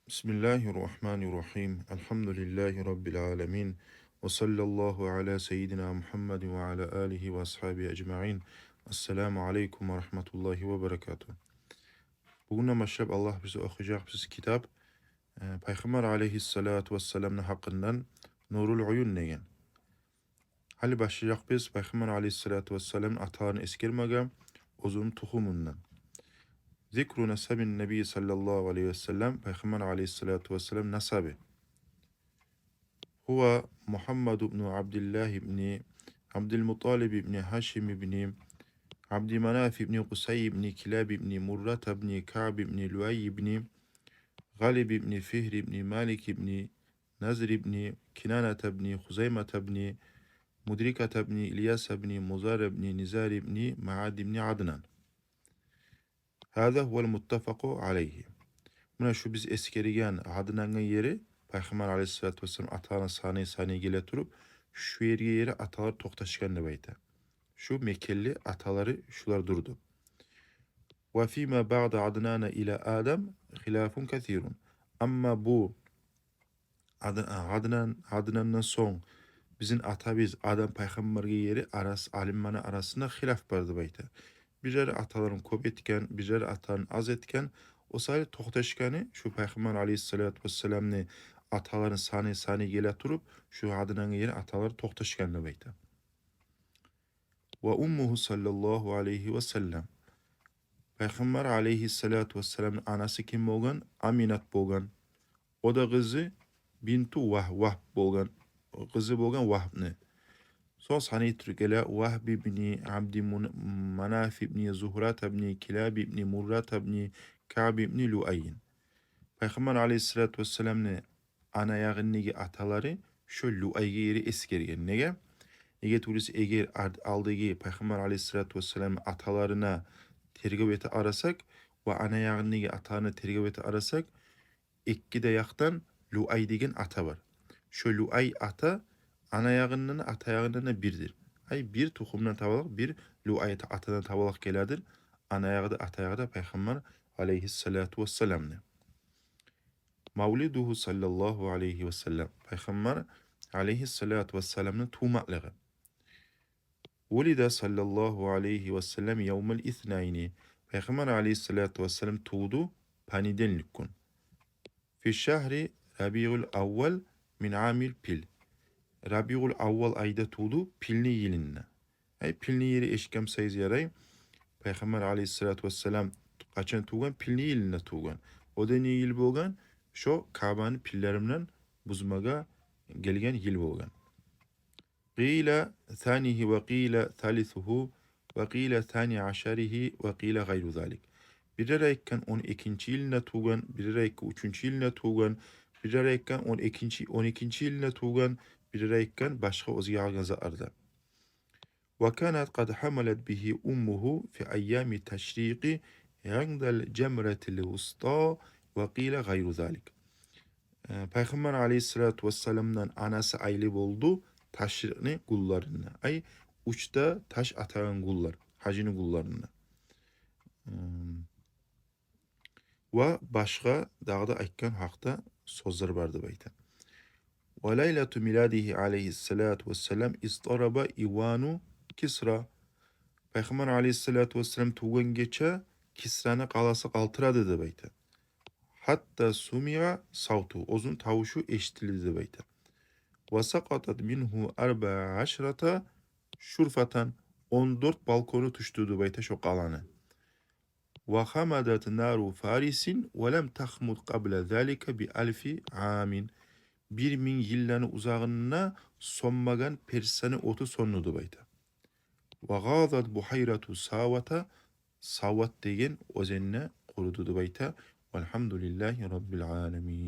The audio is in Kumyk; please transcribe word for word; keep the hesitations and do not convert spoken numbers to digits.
بسم الله الرحمن الرحيم. الحمد لله رب العالمين. وصلى الله على سيدنا محمد وعلى آله وأصحابه أجمعين. السلام عليكم ورحمة الله وبركاته. Бугюнден башлап Аллагь бизге охуяжакъбыз китап, э, Пайхаммар алейгьиссалату вассаламны гьакъындан, Нурул Уюн деген. Гьали башлажакъбыз Пайхаммар алейгьиссалату вассаламны аталарын эсгермеге, оьзюню тухумундан. ذكر نسب النبي صلى الله عليه وسلم, Пайхаммар алейгьиссалату вассалам насабы. هو محمد بن عبد الله بن عبد المطلب بن هاشم بن عبد مناف بن قصي بن كلاب بن مرة بن كعب بن لؤي بن غالب بن فهر بن مالك بن نضر بن كنانة بن خزيمة بن مدركة بن إلياس بن مزار بن نزار بن معد بن عدنان. هذا هو المتفق عليه. Муна шу биз эсгерген Аднангъа ери, Пайхаммар алейгьиссалату вассалам аталарын санай-санай геле туруп, шу ерге ери аталар токъташгъан деп айта. Шу мекенли аталары шулар дурду. وفيما بعد عدنان إلى آدم خلاف كثير. Амма бу Ад-, Аднан, Аднандан сонг бизин атабыз Адам пайхаммаргъа ери арас-, алимлени арасында хилаф бар деп айта. Бирлери аталарын кёп этген, бирлери аталарын аз этген. О саялы токъташгъаны шу Пайхаммар алейгьиссалату вассаламны аталарын санай-санай геле туруп, шу Аднангъа ери аталар токъташгъан деп айта. وأمه صلى الله عليه وسلم. Пайхаммар алейгьиссалату вассаламны анасы ким болгъан? Аминат болгъан. О да къызы бинту Вагь-, Вагьб болгъан. Къызы болгъан Вагьбны. Сонг санай туруп геле Вагьб ибни Абди Мун-, Манаф ибни Зугьрат ибни Килаб ибни Муррат ибни Каъб ибни Луайин. Пайхаммар алейгьиссалату вассаламны ана ягъындагъы аталары шо Луайгъа ери эсгерген. Неге? Неге тюгюл эсе, эгер ар-, алдагъы Пайхаммар алейгьиссалату вассаламны аталарына тергев эте къарасакъ ва ана ягъындагъы аталарына тергев эте къарасакъ, эки де якъдан Луай деген ата бар. Шо Луай ата ана ягъындан, ата ягъындан да бирдир. Ай, бир тухумдан табалакъ, бир Луай ата-, атадан табалакъ геледир. Ана ягъы да, ата ягъы да Пайхаммар алейгьиссалату вассаламны. مولده صلى الله عليه وسلم. Пайхаммар алейгьиссалату вассаламны тувмакълыгъы. ولد صلى الله عليه وسلم يوم الاثنين. Пайхаммар алейгьиссалату вассалам тувду понедельник гюн. في شهر ربيع الأول من عام الفيل. Рабиул Аввал айда тувду, пилни йылында. Ай, пилни йылы эшитген бусагъыз ярай. Пайхаммар алейгьиссалату вассалам къачан тувгъан? Пилни йылында тувгъан. О да не йыл болгъан? Шо Каъбаны пиллери булан бузмагъа гелген йыл болгъан. قيل ثانيه وقيل ثالثه وقيل ثاني عشره وقيل غير ذلك. Бирлери айтгъан он экинчи йылында тувгъан, бирлери айтгъан уьчюнчю йылында тувгъан, бирлери айтгъан он экинчи, он экинчи йылында тувгъан, бирлери айтгъан башгъа оьзге къалгъан затларда. وكانت قد حملت به أمه في أيام التشريق عند الجمرة الوسطى وقيل غير ذلك. Э, Пайхаммар алейгьиссалату вассаламдан анасы айлы болду ташрикъни гюнлеринде. Ай, уьч де таш атагъан гюнлер, гьажны гюнлеринде. М, ва башгъа дагъы да айтгъан гьакъда сёзлер бар деп айта. وليلة ميلاده عليه الصلاة والسلام اضطرب إيوان كسرى. Пайхаммар алейгьиссалату вассалам тувгъан гече Кисраны къаласы къалтырады деп айта. حتى سمع صوته, оьзюню тавушу эшитилди деп айта. وسقطت منه أربع عشرة شرفة, он дёрт балкону тюшдю деп айта шо къаланы. وخمدت نار فارس ولم تخمد قبل ذلك بألف عام. Бир минг йылланы узагъында сёнмеген Персияны оту сёндю деп айта. وغاضت بحيرة ساوة, Сават деген оьзен де къуруду деп айта. والحمد لله رب العالمين.